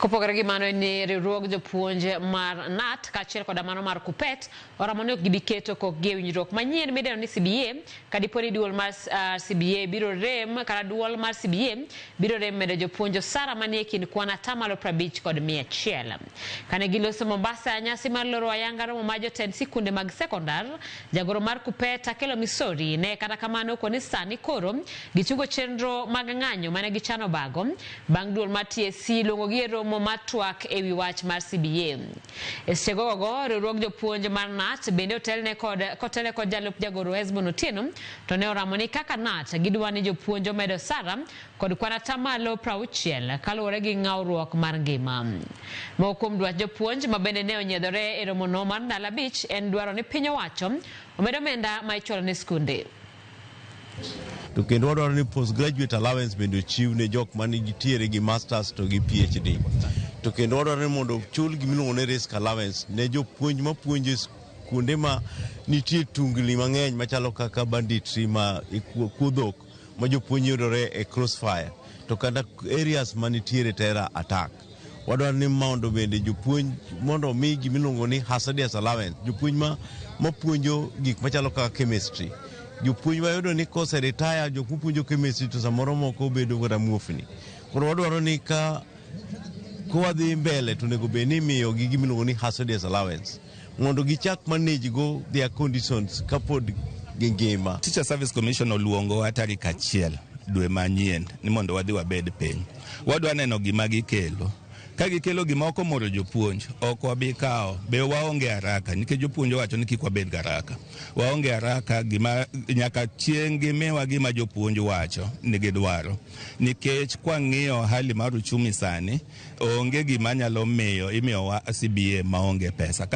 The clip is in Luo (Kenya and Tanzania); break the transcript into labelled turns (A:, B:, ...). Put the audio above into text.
A: Kopogore gi mano ni riwruog jopuonj mar KNUT kaachiel koda mano mar KUPPET oramo ni ok gibi keto kokgi e winjruok manyien midendo ni CBA kadipo ni duol mar CBA biro rem kata duol mar CBA biro rem medo jopuonj osara manie kind kwan atamalo 50 kod 100. Kane giloso Mombasa nyasi mar loro ayanga romo mar jotend sikunde mag sekondar, jagoro mar KUPPET Akelo Misori ne kata kamano okoni sani koro gichungo chenro mag ng'anyo mane gichano bago bang' duol mar TSC luongogi e romo mar twak e wi wach mar CBA. E seche gogogo, riwruog jopuonj mar KNUT bende otelne kod kotelne kod jalup jagoro Hesbon Otieno to ne oramo ni kaka KNUT gidwa ni jopuonj omed osara kod kwan atamalo 60 kaluwore gi ng'awruok mar ngima. Moko kuom dwach jopuonj ma bende ne onyiedhore e romono mar ndalo 5 en dwaro ni piny owacho omed omenda ma ichulo ne skunde.
B: To kendo wadwaro ni postgraduate allowance bende ochiw ne jok ma nitiere gi masters to gi PhD. To kendo wadwaro ni mondo ochul gimiluongo ni risk allowance ne jopuonj mapuonjo e kuonde ma nitie tungni mang'eny machalo kaka banditry ma kuo dhok ma jopuonj yudore e crossfire to kata areas manitiere terror attack. Wadwaro ni mondo bende jopuonj mondo omi gimiluongo ni hazardous allowance, jopuonj ma mapuonjo gik machalo kaka chemistry. Jopuonj wayudo ni kose retire jok mapuonjo chemistry to samoro moko bedo kata muofni. Koro wadwaro ni ka kwadhi mbele to onego bed ni imiyogi gimiluongo ni hazardous allowance mondo gichak manage go their conditions kapod gingima.
C: Teacher Service Commission oluongowa tarik 1 dwe manyien ni mondo wadhi wabed piny. Wadwa neno gima gikelo. Ka gikelo gima ok omoro jopuonj, ok wabi kawo. Be waonge haraka nikech jopuonj owacho ni kik wabed garaka. Waonge haraka gima nyaka chieng' gimiwa gima jopuonj wacho ni gidwaro. Nikech kwang'iyo hali mar uchumi sani, onge gima nyalo miyo imiyowa CBA maonge pesa.